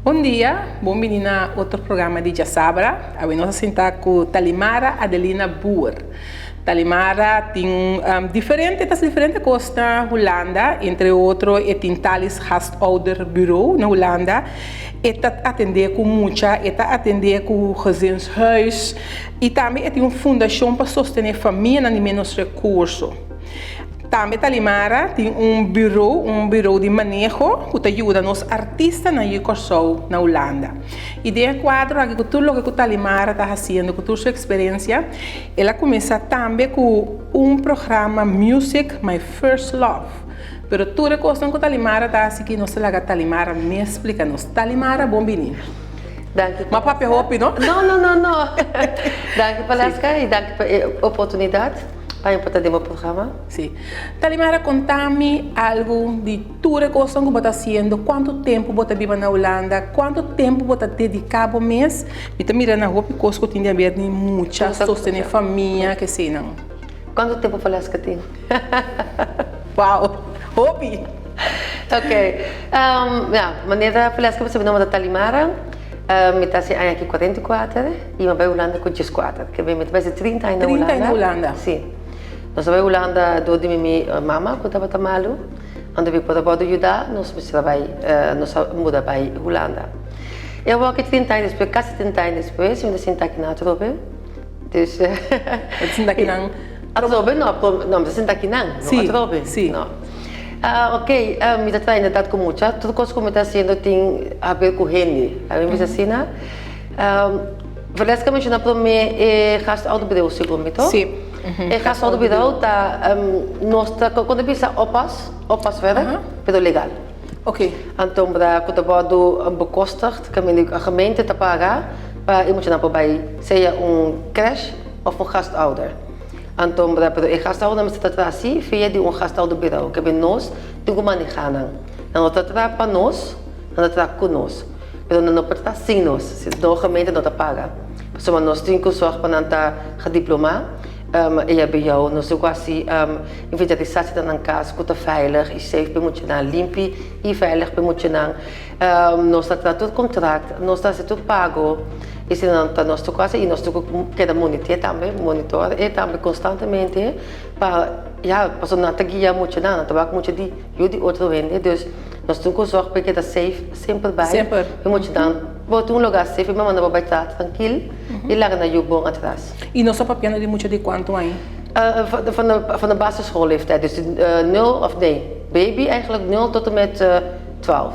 Bon dia, bon bini na otro programa di Djasabra. Awe nos a sinta ku Talimara Adelina Boer. Talimara tin diferente, ta hasi diferente kos na Hulanda, entre otro e tin Talis Gastouderbureau na Hulanda. E ta atendé ku mucha, e ta atendé ku gezinshuis i tambe e tin un fundashon pa sostené famianan di ménos rekurso. Tambe Talimara tin un bureau, un bureau di maneho ku ta yuda nos artistanan yu Kòrsou na Hulanda. I den e kuadro aki ku tur loke ku Talimara ta hasiendo ku tur su eksperensia, el a kuminsá tambe ku un programa Music My First Love. Pero tur e kosnan ku Talimara ta hasi aki nos ta laga Talimara mes splika nos. Talimara, bon bini. Danki. M'a papia hopi, no? No, no, no, no. Danki Valeska i danki pa e oportunidat. Pa mi por ta den bo programa. Sí. Talimara, konta mi algu di tur e kosnan ku bo ta hasiendo, kuantu tempu bo ta biba na Hulanda, kuantu tempu bo ta dediká bo mes. Mi ta mira na hopi kos ku tin di haber di mucha, sostené famia, keseinan. Kuantu tempu Valeska tin? Wow! Hopi! Ok. Ya, manera Valeska bo sabi nomber ta Talimara. Mi ta hasi aña aki 44 i mi a bai Hulanda ku 14. Ke mi ta bai hasi 30 aña na Hulanda. 30 aña na Hulanda. Si. Nos a bai Hulanda dor di mi mama ku tabata malu. Anto mi por a wòrdu yuda, nos mester a bai, nos a muda bai Hulanda. I awor aki 30 aña despues, kasi 30 aña despues, mi ta sinta aki nan atrobe. Dus. Bo ta sinta aki nan? Atrobe no, no, mi ta sinta aki nan, no atrobe. Si, si. No. Ok, mi ta traha inderdat ku mucha. Tur kos ku mi ta hasiendo tin haber ku hende. A mi bisa asina. Valeska a menshoná promé e gastouderbureau segun mi, to? Si. E gastouderbureau ta nos ta kon ta bisa oppas, oppaswerk, pero legal. Ok. Anto bra ku ta wòrdu bekostigd, kaminda e gemeente ta paga pa e muchanan por bai sea un krèsh òf un gastouder. Anto bra pero e gastouder mester ta traha si via di un gastouderbureau ke ben nos tin ku maneha nan. Nan no ta traha pa nos, nan ta traha ku nos. Pero nan no por traha sin nos, si no gemeente no ta paga. Pasobra nos tin ku sòrg pa nan ta gediplomá, EHBO, nos tin ku hasi inventarisatie na nan kas ku ta veilig i safe pa e muchanan, limpi i veilig pa e muchanan. Nos ta traha tur kontrakt, nos ta hasi tur pago, eseinan ta nos tur kos i nos tin ku keda moniteer tambe, monitor e tambe konstantemente pa ya, pasobra nan ta guia muchanan, nan ta wak mucha di yu di otro hende, dus nos tin ku sòrg pa e keda safe semper bai, e muchanan por tin un lugar safe i mama nan por bai traha trankil i laga nan yu bon atras. I nos ta papiando di mucha di kuantu aña? Van de basisschoolleeftijd, dus nul of nee, baby eigenlijk nul tot en met 12.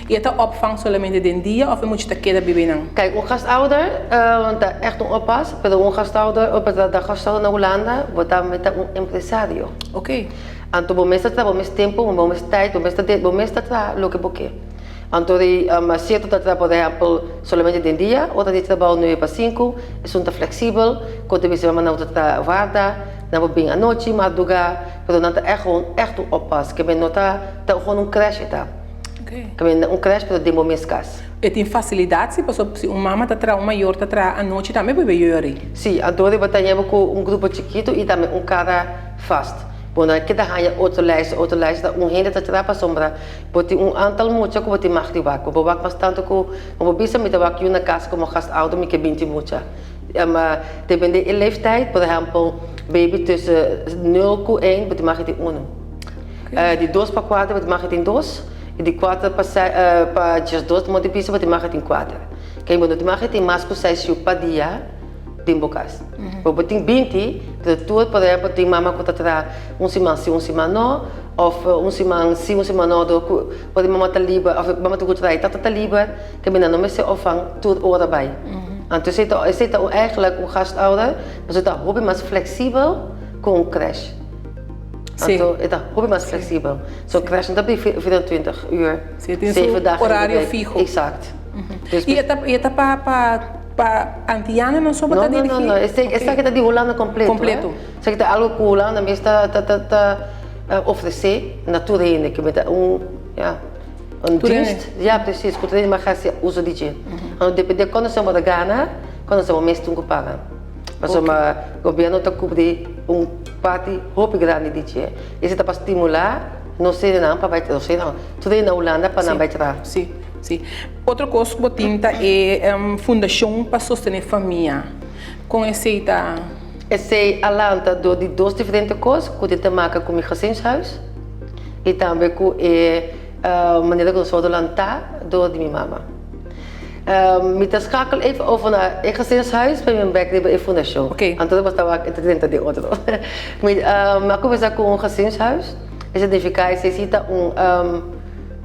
I e ta opvang solamente den dia of e mucha ta keda biba einan? Kijk, un gastouder ta echt un oppas, pero un gastouder, op e gastouder na Hulanda, bo ta meta un empresario. Oké. Anto bo mes ta traha bo mes tempo, bo mes tijd, bo mes ta bo mes ta traha loke bo ke. Anto di sierto ta traha por ehempel solamente den dia, otro di trabou nuebe pa sinku, esun ta flexibel, ku ta bisa mama nan bo ta traha warda, nan bo bin anochi, marduga, pero nan ta echt gewoon echt un oppas, ke men no ta ta gewoon un crèche e ta. Ke men un crèche pero den bo mes kas. E tin facilidad si pasobra si un mama ta traha un mayor ta traha anochi tambe bo bay yori. Si, anto riba ta ña bo ku un grupo chikitu i tambe un kara vast. Bo no a keda haña otro lijst, otro lijst ta un hende ta traha pasobra bo tin un antal mucha ku bo tin mag di wak. Bo por wak mas tantu ku bo por bisa mi ta wak yu na kas komo gastouder mi ke binti mucha. Depende e leeftijd, por ehempel baby tussen nul ku een bo tin mag di tin unu. Di dos pa kuater bo tin mag di tin dos i di kuater pa pa diesdos bo tin bisa bo tin mag di tin kuater. Kei bo no tin mag di tin mas ku seis yu pa dia den bo kas. Bo por tin 20 pero tur por ehempel tin mama ku ta traha un siman si un siman no òf un siman si un siman no dor ku ora e mama ta liber òf e mama tin ku traha e tata ta liber. Ke mi nan no mester opvang tur ora bai. Anto esei ta esei ta un eigenlijk un gastouder, pasobra ta hopi mas flexibel ku un crèche. Sí. Anto e ta hopi mas flexibel. So crèche no ta bini 24 uur, Sí, tin su zeven dagen in de horario week. fiho. Exact. Dus I e ta i e ta pa pa pa antianonan so bo No, ta no, no, dirigí? no. Esei Ok. esaki ta di Hulanda completo, hè. Completo. Esaki ta algo ku Hulanda mes ta ta ta ta ofresé na tur hende ke mi ta un ya. Un dienst, ja precies, ku ta den mag hasi uso di dje. Anto depende kon esei bo ta gana, kon esei bo mes tin ku paga. Pasobra gobierno ta kubri un parti hopi grandi di dje. Esei ta pa stimulá nos hendenan pa bai, nos hendenan, tur hende na Hulanda pa nan bai traha. Si. Si. Otro kos ku bo tin ta e fundashon pa sostené famia. Kon esei ta? Esei a lanta dor di dos diferente kos ku tin te maka ku mi gezinshuis i tambe ku e manera ku nos wòrdu lantá dor di mi mama. Mi ta skakel even over na e gezinshuis pa mi bek riba e fundashon. Anto bo ta wak e ta drenta den otro. Mi a kuminsá ku un gezinshuis, esei signifiká esei si ta un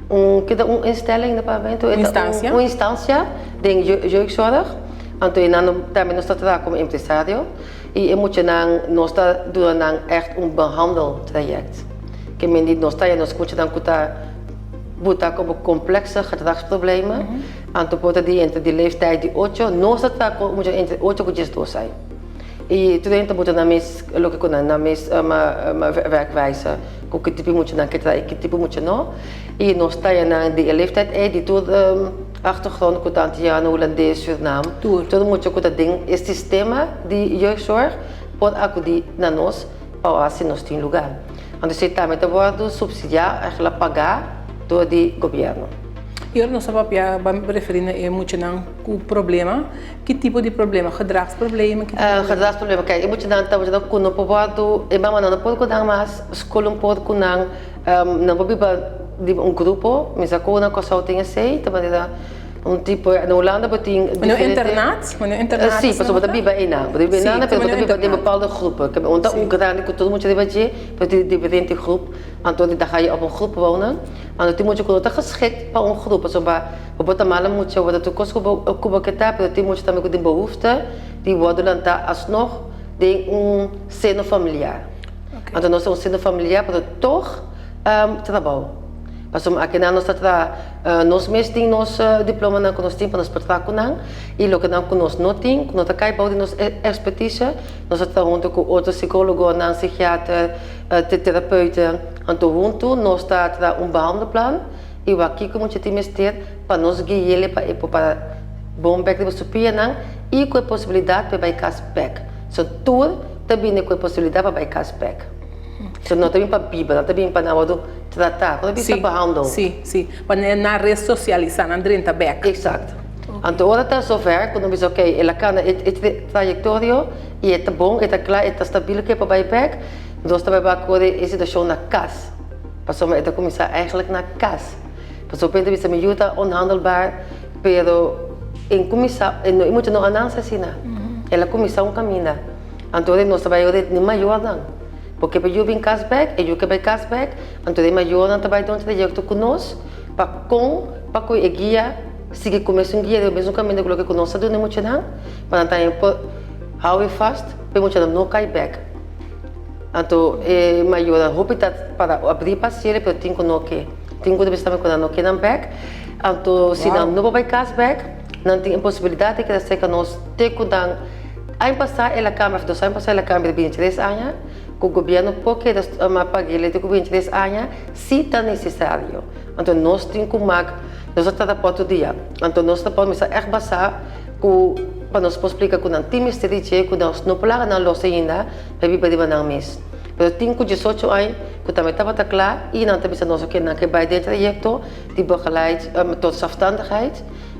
un kita un instelling na papiamentu? Un instansia. Un instansia den jeugdzorg. Anto e nan tambe nos ta traha komo empresario i e muchanan nos ta duna nan ègt un behandeltraject. Ke men di nos ta nos muchanan ku ta buta komo complexe gedragsproblemen, anto por ta di entre di leeftijd di ocho, nos ta traha ku muchanan entre ocho ku diesdos ai. I tur hende ta buta nan mes loke ku nan nan mes werkwijze ku ki tipo muchanan ke traha i ki tipo mucha no. I nos ta nan di e leeftijd ei di tur achtergrond ku ta Antiano, Hulandes, Sürnam, tur mucha ku ta den e sistema di jeugdzorg por akudí na nos pa wak si nos tin lugá. Anto esei tambe ta wòrdu supsidiá, eigenlijk pagá dor di gobièrnu. I ora nos ta papia, ban referí na e muchanan ku problema, ki tipo di problema? Gedragsproblemen? Ki tipo di. Gedragsproblemen, kijk, e muchanan ta muchanan ku no por wòrdu, e mamanan no por ku nan mas, skol no por ku nan. Nan por biba riba un grupo, mi sa ku na Kòrsou tin esei, ta manera un tipo, na Hulanda bo tin diferente. Manera un internat? Manera un internat? Si, pasobra bo ta biba einan, bo ta biba einan, pero bo ta biba den bepaalde groepen. Kende un ta un grandi ku tur mucha riba dje, pero tin diferente groep, anto di ta haña op un groep wonen. Anto tin mucha ku no ta geschikt pa un groep, pasobra bo por ta mala mucha, bo ta tur kos ku bo ku bo ke ta, pero tin mucha tambe ku tin behoefte di wòrdu lantá asnog den un seno familiar. Anto nos ta un seno familiar pero tog trabou. Pasobra akinan nos ta traha, nos mes tin nos diplomanan ku nos tin pa nos por traha ku nan i lokenan ku nos no tin, ku no ta kai bou di nos ekspertise, nos ta traha huntu ku otro sikólogonan, sikiater, terapeuten. Anto huntu nos ta traha un behandelplan i wak kiko mucha tin mester pa nos gui'el pa e por para bon bek riba su pianan i ku e posibilidat pa e bai kas bek. So tur ta bini ku e posibilidat pa bai kas bek. So no ta bin pa biba, nan ta bin pa nan wòrdu tratá. Ku ta bisa behandel. Sí, sí. Pa nan resosialisá, nan drenta bek. Eksakto. Anto ora ta sover ku nan bisa okey, el a kana e trayektorio i e ta bon, e ta kla, e ta stabil ke pa bai bek, nos ta bai bak kore e situashon na kas. Pasobra e ta kuminsá eigentlik na kas. Pasobra hopi hende ta bisa mi yu ta onhandelbaar, pero en kuminsá, e mucha no a nanse asina. El a kuminsá un kaminda. Anto ora nos ta bai ora di mayornan, porque pa yu bin kas bek, e yu ke bai kas bek, anto e mayornan ta bai den un trayekto ku nos pa kon pa ku e guia sigui ku mesun guia den mesun kaminda ku loke ku nos ta duna e muchanan pa nan tambe por hou e vast pa e muchanan no kai bek. Anto e mayornan hopi ta para abri pa hasiel pero tin ku no ke, tin ku ta bisa tambe ku nan no ke nan bek, anto si nan no por bai kas bek nan tin e posibilidat di keda serka nos te ku nan. Aña pasá el a kambia, òf dos aña pasá el a kambia di bintitres aña, ku gobièrnu por keda pag'é te ku bintitres aña si ta nesesario. Anto nos tin ku mak, nos ta trata por tur dia. Anto nos ta por mester ègt basá ku pa nos por splika ku nan tin mester di dje, ku nos no por laga nan los ainda pa e biba riba nan mes. Pero tin ku diesocho aña ku tambe tabata kla i nan ta bisa nos oke nan ke bai den e trayekto di begeleid tot zelfstandigheid.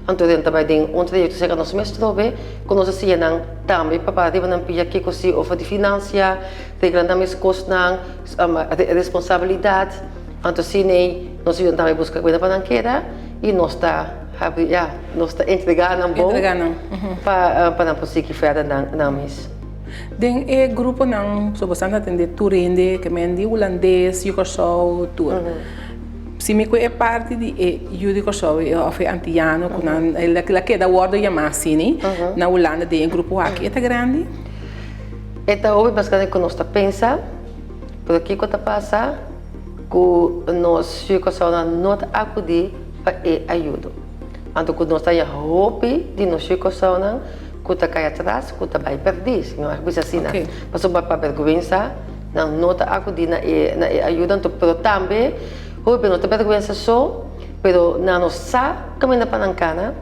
Anto den ta bai den un trayekto serka nos mes trobe ku nos a siña nan tambe pa para riba nan pia kiko si over di finansia, regla nan mes kosnan, responsabilidat. Anto asin'ei nos yuda nan tambe buska kuenta pa nan keda i nos ta habri ya nos ta entrega nan bon pa pa nan por sigui verder nan mes. Den e gruponan so boso ta atende tur hende ke men di hulandes, yu Kòrsou, tur. Si mi ku e parti di e yu di Kòrsou òf e antiano ku nan la keda wòrdu yamá asini na Hulanda den e grupo aki e ta grandi? E ta hopi mas grandi ku nos ta pensa, pero kiko ta pasa ku nos yu di Kòrsounan no ta akudí pa e ayudo. Anto ku nos ta haña hopi di nos yu di Kòrsounan ku ta kai atras, ku ta bai pèrdí, si mi mag bisa asina. Pasobra pa bèrgwensa Nan no ta akudí na e na e ayuda anto pero tambe hopi no ta bèrgwensa so pero nan no sa kaminda pa nan kana,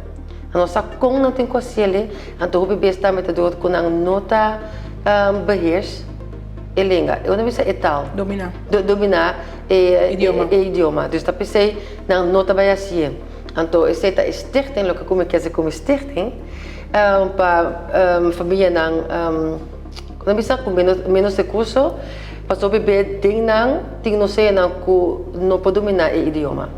nan no sa kon nan tin ku hasiel anto hopi bes tambe ta dor ku nan no ta beheers e lenga, e no bisa e taal. Dominá. Dominá e idioma. Dus ta p'esei nan no ta bai hasié. Anto esei ta e stichting, loke ku mi ke hasi ku mi stichting, pa famianan ku ta bisa ku menos rekurso, pasobra bebé den nan tin nos señanan ku no por dominá e idioma.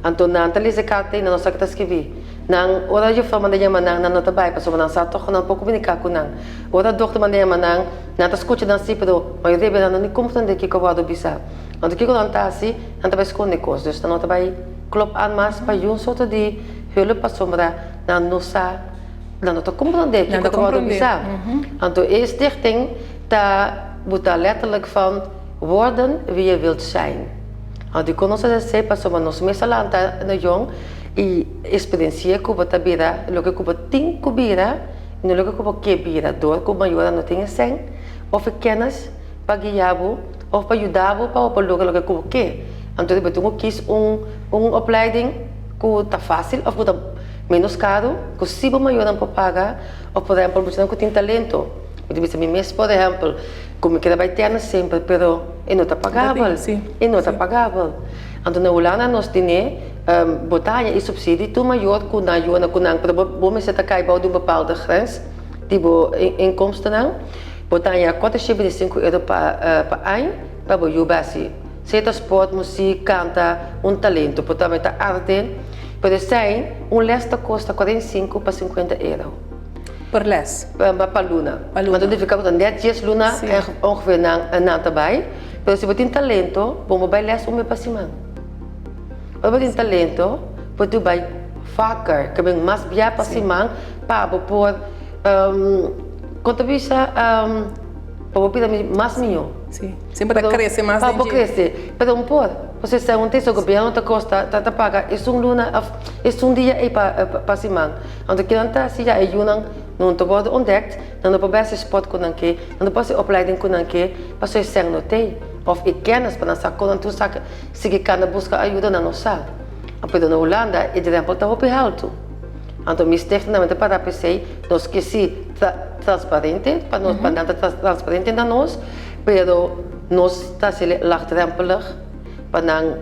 Anto nan ta lesa e karta i nan no sa ke ta skibí. Nan, ora jufrou manda yama nan, nan no ta bai pasobra nan sa tòg ku nan por komuniká ku nan. Ora dòkter manda yama nan, nan ta skucha nan sí, pero mayoria bes nan no ni komprendé kiko a wòrdu bisá. Anto kiko nan ta hasi? Nan ta bai skonde kos. Dus nan no ta bai klòp an mas pa yun sorto di hulp pasobra nan no sa, nan no ta komprendé kiko ta wòrdu bisá. Anto e stichting ta buta letterlijk van worden wie je wilt zijn. Anto dikon nos ta hasi esei? Pasobra nos mes a lanta na yòn i eksperensi'é ku bo ta bira loke ku bo tin ku bira i no loke ku bo ke bira dor ku mayornan no tin e sèn òf e kènis pa guia bo òf pa yuda bo pa bo por logra loke ku bo ke. Anto bo tin ku kis un un opleiding ku ta fásil òf ku ta ménos karu ku si bo mayornan por paga òf por ehèmpel muchanan ku tin talento. Mi ta bisa mi mes por ehèmpel ku mi keda bai tènis semper pero e no ta pagabel, e no ta pagabel. Anto na Hulanda nos tene bo ta haña e supsidie tur mayor ku nan yunan ku nan pero bo mester ta kai bou di un bepaalde grens di bo inkomstennan. Bo ta haña 425 euro pa pa aña pa bo yu basi sea ta sport, muziek, kanta, un talento por tambe ta arte. Pero esei un les ta kosta 45 pa 50 euro. Per les? Pa luna. Pa luna. Anto nifiká ku ta nèt dies luna ongeveer nan ta bai. Pero si bo tin talento, bo por bai les un bes pa siman. Ora bo tin talento, bo tin bai vaker, ke ben mas bia pa siman pa bo por, kon ta bisa, pa bo bira mas mihó. Sí, semper ta krese mas den dje. Pa bo krese, pero un por. Pasobra segun te so gobierno ta kosta, ta paga esun luna òf esun dia ei pa siman. Anto kinan ta hasi ya e yunan no ta wòrdu ontdekt, nan no por bai hasi spòrt ku nan ke, nan no por hasi opleiding ku nan ke, pasobra e sèn no t'ei. Òf e kènis pa nan sa kon nan tur sa sigui kanda buska ayuda nan no sa. Pero na Hulanda e drèmpel ta hopi haltu. Anto mi stichting tambe ta para p'esei, nos ke si transparente, pa nos pa nan ta transparente na nos, pero nos ta hasi laagdrempelig pa nan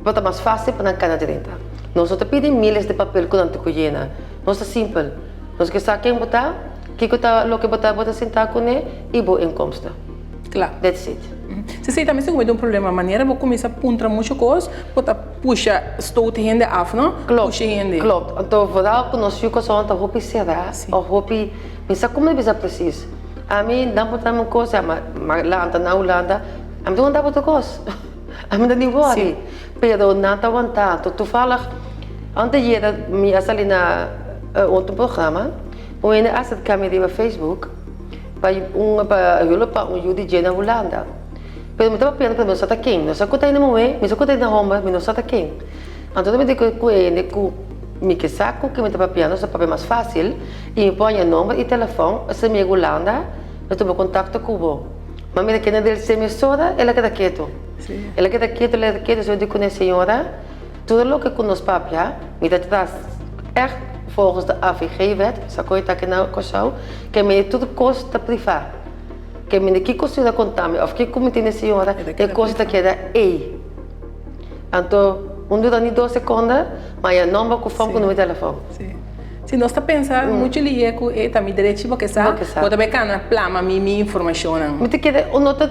pa ta mas fásil pa nan kana drenta. Nos no ta pidi miles di papel ku nan tin ku yena, nos ta simpel, nos ke sa ken bo ta, kiko ta loke bo ta bo ta sinta kuné i bo inkomsten. Kla. That's it. Si esei tambe sigur mi ta un problema, manera bo kuminsá puntra muchu kos, bo ta pusha stoot hende af, no? Klopt, Pusha hende. klopt. Anto vooral ku nos yu kosnan ta hopi será òf hopi, mi sa komo bisa presis. Ami nan por traha mi un kos, ya, ma ma lanta na Hulanda, ami ta wanta otro kos. Ami ta ni wòri. Pero nan ta wanta. Anto toevallig anteayer mi a sali na otro programa, un hende a aserká mi riba Facebook. Pa un pa hulp pa un yu di dje na Hulanda. Pero mi ta papiando pero mi no sa ta ken. Mi no sa ku ta hende muhé, mi sa ku ta hende homber, mi no sa ta ken. Anto mi di ku e hende ku mi ke sa ku ken mi ta papiando sa papia mas fásil i mi por haña nomber i telefòn esei mi yega Hulanda mi tuma kontakto ku bo. Ma mira kende del se mesora el a keda ketu. El a keda ketu, el a keda ketu, so mi di kuné, señora, Tur loke ku nos papia, mi ta trata ègt volgens de AVG-wet, sa koe ta aki na Kòrsou, ke mende tur kos ta privá. Ke mende kiko señora konta mi òf kiko mi tene señora, e kos ta keda ei. Anto un dura ni dos sekonde, ma ya nòmber ku fòn ku numero di telefòn. Si nos ta pensa muchu lihé ku e ta mi derechi bo ke sa, bo ta bai kana plama mi mi informashonnan. Mi ta kere un no ta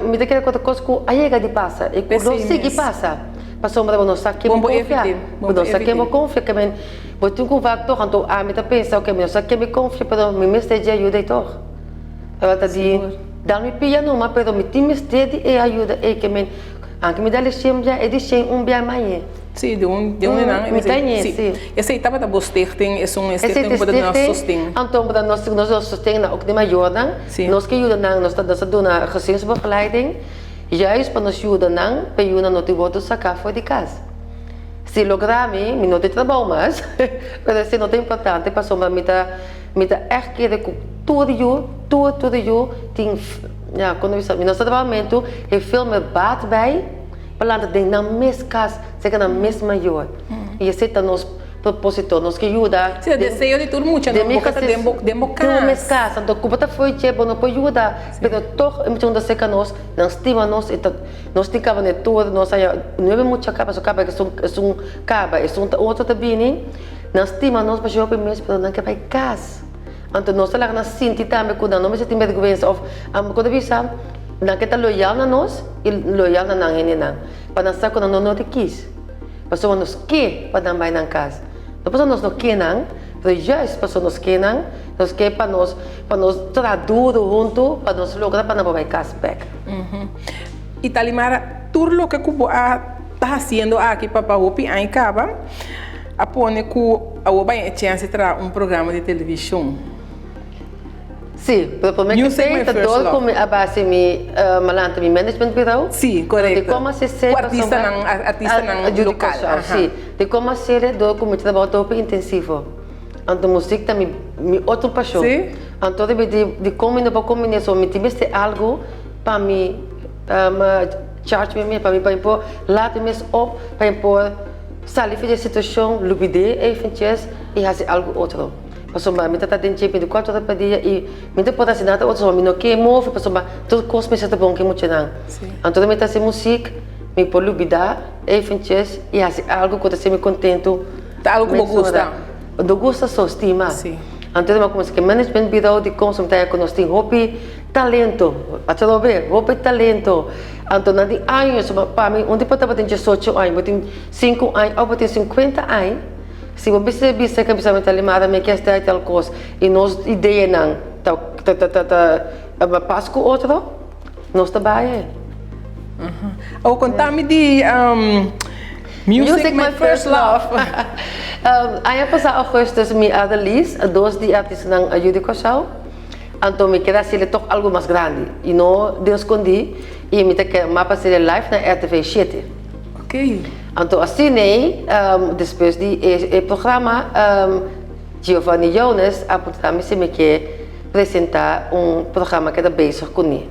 mi ta kere ku ta kos ku a yega di pasa i ku lo sigui pasa. Pasobra bo no sa ken bo konfia. Bo no sa ken bo konfia ke men bo tin ku wak tòg anto ami ta pensa oke mi no sa ken mi konfia pero mi mester dje ayuda ei tòg. Tabata ta di dal mi pia numa pero mi tin mester di e ayuda ei ke men anke mi dal e shen bia e di shen un bia mañe. Sí, di un di un di nan. Mi ta ñe, sí. Esei tabata bo stichting, esun e stichting ku bo ta duna sosten. Anto bo ta nos nos duna sosten na ok di mayornan. Nos ke yuda nan, nos ta nos ta duna gezinsbegeleiding. Juist pa nos yuda nan pa yunan no tin wordo saká for di kas. Si logra mi, mi no tin trabou mas, pero esei no ta importante pasobra mi ta mi ta ègt kere ku tur yu, tur tur yu tin ya kon ta bisa mi no sa trabamentu e veel meer baat bij pa lanta den nan mes kas serka nan mes mayor. I esei ta nos. propósito, nos ke yuda. Sí, deseo di tur mucha, no? Bo ta den bo den bo kas. Den bo mes kas, anto ku bo ta fo'i dje bo no por yuda, pero tòg e mucha ku ta serka nos, nan stima nos i ta nos tin kaba ne tur, nos haya nuebe mucha kaba, so kaba esun esun kaba, esun ta otro ta bini, nan stima nos pasobra hopi mes pero nan ke bai kas. Anto nos ta laga nan sinti tambe ku nan no mester tin bèrgwensa òf ku ta bisa nan ke ta loyal na nos i loyal na nan hendenan pa nan sa ku nan no no ta kis pasobra nos ke pa nan bai nan kas no pasobra nos no ke nan pero juist pasobra nos ke nan nos ke pa nos pa nos traha duru huntu pa nos logra pa nan por bai kas bèk. I Talimara, tur loke ku bo a ta hasiendo aki pa pa hopi aña kaba a pone ku awor bai e chèns di traha un programa di televishon. Sí, pero promé ku Music esei My ta First dor ku Love. mi a base mi malanta mi management bureau. Sí, Di korekto. kon a hasi Ku artistanan, artistanan Judy lokal. Kòrsou, Aha. sí. Di kon a hasi dor ku mi trabou ta hopi intensivo. Anto muzik ta mi mi otro pashon. Sí. Anto riba di di kon mi no por kombiné so mi tin mester algu pa mi charge mi mes, pa mi pa mi por laat mi mes op, pa mi por sali for di e situashon, lubid'é eventjes i hasi algu otro. Pasobra mi ta ta den dje 24 ora pa dia i mi ta por hasi nada otro, pasobra mi no ke move, pasobra tur kos mester ta bon ku e muchanan. Anto mi ta hasi musik, mi por lubidá eventjes i hasi algu ku ta hasi mi kontentu. Ta algu ku bo gusta. No gusta so, stima. Anto mi a kuminsá ku e management bureau di Konsum ta ku nos tin hopi talento, atrobe, hopi talento. Anto nan tin años, pa mi un tipo tabatin diesocho aña, bo tin sinku aña òf bo tin sinkuenta aña, si bo bisa bisa ke bisa mi ta limada mi ke esta tal kos i nos ideanan ta ta ta ta pas ku otro, nos ta bai e. Awor konta mi di Music My First Love. Aña pasá augustus mi a release dos di e artistanan yu di Kòrsou. Anto mi keda hasiel tòg algu mas grandi i no den skondí i mi ta keda map hasiel live na RTV shete. Anto asin'ei despues di e programa Giovanni Jones a puntra mi si mi ke presentá un programa ku e ta bezig kuné.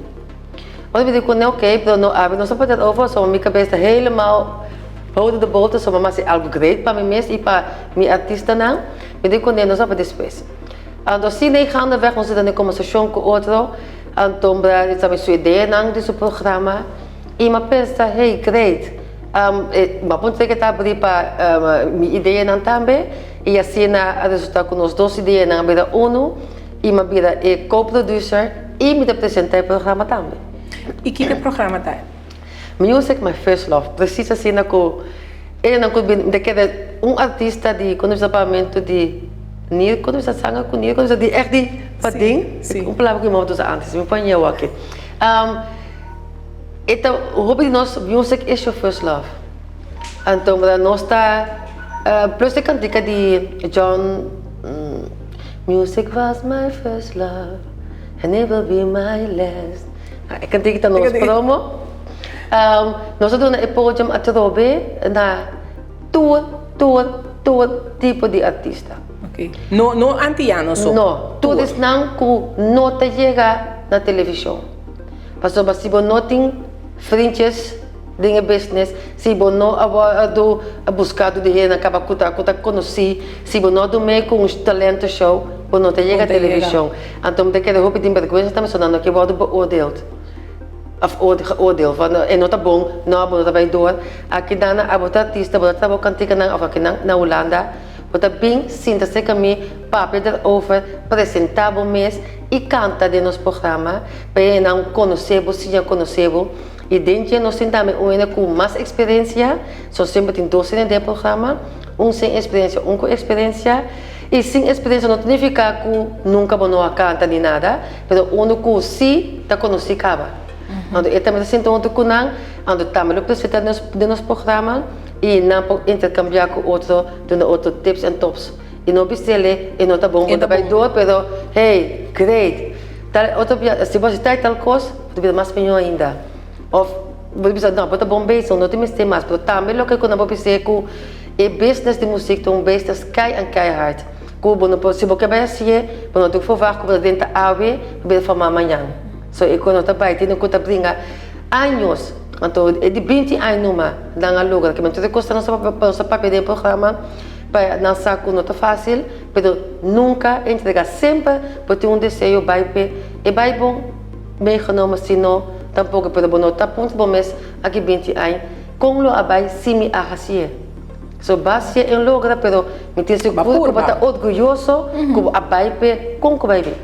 Ora mi di kuné ok pero no abi nos a papia over pasobra mi kabes ta helemaal buiten de boot pasobra mi a hasi algu great pa mi mes i pa mi artistanan. Mi di kuné nos a papia despues. Anto asina ei gaandeweg nos a tene kombersashon ku otro, anto Brady ta mi su ideanan di su programa i mi a pensa, hey, great, mi a puntra ke ta abrí pa mi ideanan tambe i asina a resultá ku nos dos ideanan a bira unu i mi a bira e co-producer i mi ta presentá e programa tambe. I kiko e programa ta? Music my first love, presis asina ku enan ku bin, mi ta kere un artista di ku nos ta pamento di nir ku nos ta sanga ku nir ku nos ta di ègt di paden, un palabra ku mi mama ta usa antes, mi pon yeu aki. E ta hopi di nos music is your first love, anto nos ta plus e kantika di John Music was my first love and it will be my last. E kantika ta nos promo. Nos a duna e podium atrobe na tur, tur, tur tipo di artista. Ok. No, no antiano so. No, tur esnan ku no ta yega na televishon. Pasobra si bo no tin vriendjes den e business, si bo no a wòrdu buska dor di hendenan kaba ku ta ku ta konosí, si bo no a dum'é ku un talento show, bo no ta yega televishon. Anto mi ta kere hopi tin bèrgwensa tambe, so nan no ke wòrdu beoordeeld òf geoordeeld van e no ta bon, no bo no ta bai dor. Aki nan abo ta artista, bo ta traha bo kantikanan òf aki nan na Hulanda, bo ta bin sinta serka mi, papia derover, presentá bo mes i kanta den nos programa pa e nan konosé bo, siña konosé bo. I den dje nos tin tambe un hende ku mas eksperensia, so semper tin dos hende den e programa, un sin eksperensia, un ku eksperensia. I sin eksperensia no ta nifiká ku nunka bo no a kanta ni nada, pero unu ku si ta konosí kaba. Anto e tambe ta sinta huntu ku nan, anto tambe lo presentá den nos programa i nan por interkambiá ku otro, duna otro tips en tops. I no bis'el e no ta bon, bo ta bai dor, pero hey, great! Tal otro bia, si bo hasi tal i tal kos, bo ta bira mas mihó ainda. Òf bo ta bisa, no, bo ta bon bezig, no tin mester mas. Pero tambe loke ku nan por bis'é ku e business di musik ta un business kei en keihard. Ku bo no por, si bo ke bai hasié, bo no tin ku verwagt ku bo ta drenta awe, bo bira formá mañan. So e ku no ta bai, tin ku ta bringa años. Anto e di binti aña numa nan a logra. Kimen tur e kos ta nos ta papia den e programa. Pa nan sa ku no ta fásil, pero nunka entregá. Semper bo tin un deseo bai p'e, e bai bon meegenomen, si no tampoko, pero bo no ta puntra bo mes aki binti aña kon lo a bai si mi a hasié. So bo a hasié en logra, pero mi tin sigur ku bo ta orguyoso ku bo a bai p'e kon ku bai bin.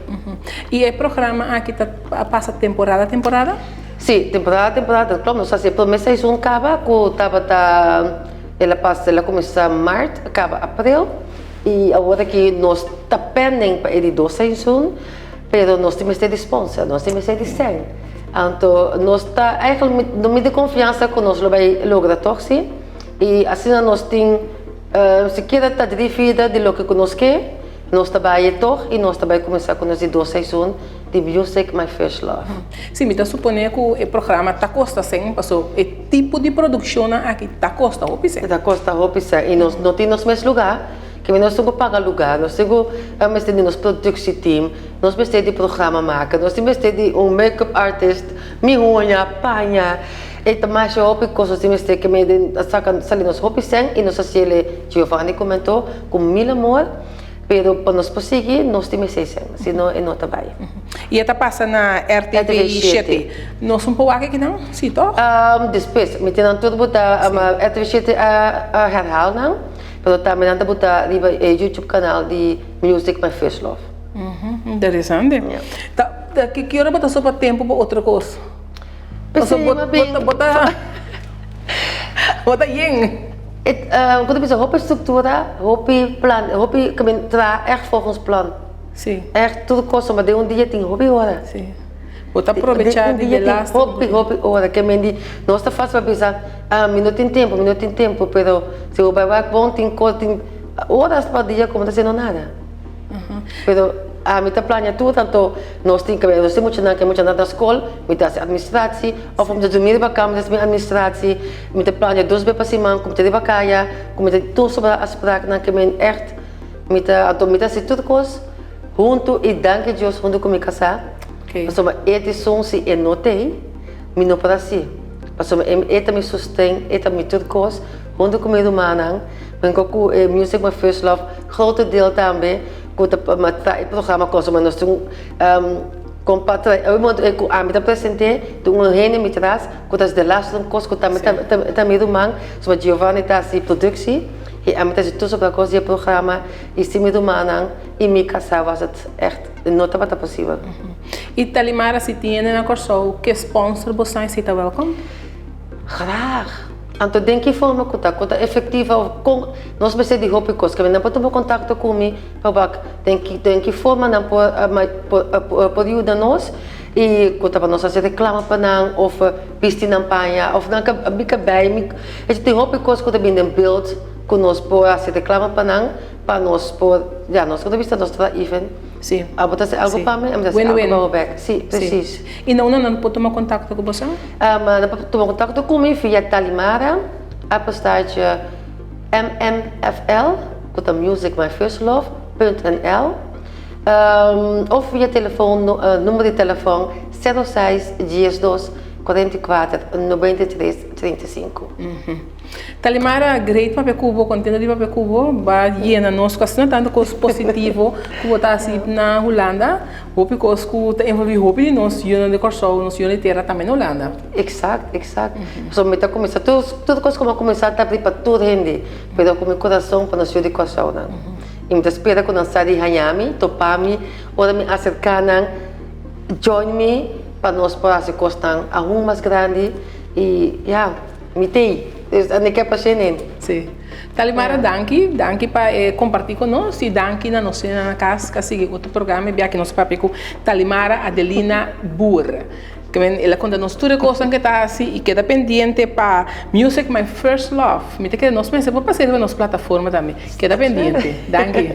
I e programa aki ta pasa temporada temporada? Si, temporada temporada, klopt. Nos hasi e promé seizoen kaba ku tabata. El a pasa, el a kuminsá mart, a kaba aprel i awor aki nos ta pending pa e di dos seizoen, pero nos tin mester di sponsor, nos tin mester di sèn. Anto nos ta eigenlijk no mi di konfiansa ku nos lo bai logra tòg si i asina nos tin sikiera ta dri vida di loke ku nos ke, nos ta bai e tòg i nos ta bai kuminsá ku nos di dos seizoen di Music My First Love. Si, mi ta suponé ku e programa ta kosta sèn paso e. Tipo di produccionnan aki ta costa hopi sèn. Ta costa hopi sèn y nos no tin nos mes lugar, kimen nos tin cu paga lugar, nos tin cu mester di nos productieteam, nos mester di programa maker, nos tin mester di un make up artist, mi huña, paña, e ta masha hopi cos nos tin mester kimen den a saca sali nos hopi sèn y nos a haciele Giovanni comentó cu mil amor. Pero pa nos por sigui, nos tin mester esei, si no e no ta bai. I e ta pasa na RTV 7. Nos un por wak akinan? Si, toch? Despues, mi tin nan tur buta, RTV 7 a herhaal nan, pero tambe nan ta buta riba e YouTube kanal di Music My First Love. Interesante. Ta ki ora bo ta sopa tempu pa otro kos? P'esei mi a bin. Bo ta yen. E ku ta bisa hopi struktura, hopi plan, hopi kaminda traha ègt volgens plan. Sí. Ègt tur kos, ma den un dia tin hopi ora. Sí. Bo ta probechá di de laatste. Hopi, hopi ora. Ke men di, nos ta fásil pa bisa, ah, mi no tin tempu, mi no tin tempu, pero si bo bai wak bon tin kos, tin oras pa dia ku bo no ta hasiendo nada. Pero ami ta plania tur, tanto nos tin ke nos tin muchanan ke muchanan ta skol, mi ta hasi administratie, of mi ta durmi riba kama mi ta hasi mi administratie, mi ta plania dos bes pa siman ku mi ta riba kaya, ku mi ta tur sobra afspraaknan ke men ègt mi ta, anto mi ta hasi tur kos huntu i danki Dios huntu ku mi kasá, pasobra e ta esun si e no t'ei mi no por hasi, pasobra e ta mi sosten, e ta mi tur kos huntu ku mi rumannan. Benko ku e Music My First Love grote deel tambe ku ta ta e programa kosa ma nos tin kompa tra e momento e ku ami ta presente tin un hende mi tras ku ta de laatste kos ku tambe ta mi ruman so Giovanni ta hasi productie i ami ta hasi tur sobra kos di e programa i sin mi rumannan i mi kasá was het echt no tabata posibel. I Talimara si tin hende na Kòrsou ke sponsor bo san esei ta welkom? Graag! Anto den ki forma ku ta, ku ta efektiva of kon nos mester di hopi kos. Kende nan por tuma kontakto ku mi pa wak den ki den ki forma nan por por por yuda nos i ku ta pa nos hasi reklama pa nan of bisti nan paña of nan ka mi ka bai mi esei tin hopi kos ku ta bini den beeld ku nos por hasi reklama pa nan pa nos por ya nos ku ta bisa nos ta even Sí. Abo ta hasi algu Sí. pa mi, ami ta hasi algu Win-win. pa bo bek. Sí, Sí. precies. I na unda nan por tuma kontakto ku boso? Nan por tuma kontakto ku mi via Talimara, apenstaartje mmfl, ku ta Music My First Love, punt nl, òf via telefon, number di telefòn 06 12 44 93 35. Talimara, great papia ku bo, kontento di papia ku bo, ba yena nos ku asina tantu kos positivo ku bo ta hasi na Hulanda, hopi kos ku ta envolvi hopi di nos yunan di Kòrsou, nos yunan di tera tambe na Hulanda. Exact, exact. So mi ta kuminsá tur tur kos ku mi a kuminsá ta abri pa tur hende, pero ku mi kurason pa nos yu di Kòrsounan. I mi ta spera ku nan sa di haña mi, topa mi, ora mi aserká nan, join mi pa nos por hasi kosnan aun mas grandi i ya. Mi t'ei, dus a mi ke pa shenen. Sí. Talimara danki, danki pa e kompartí ku nos i danki na nos na kas ku a sigui otro programa i bia ki nos papia ku Talimara Adelina Boer. Ke men el a konta nos tur e kosnan ke ta hasi i keda pendiente pa Music My First Love. Mi ta kere nos mester por pasa riba nos plataforma tambe. Keda pendiente. Danki.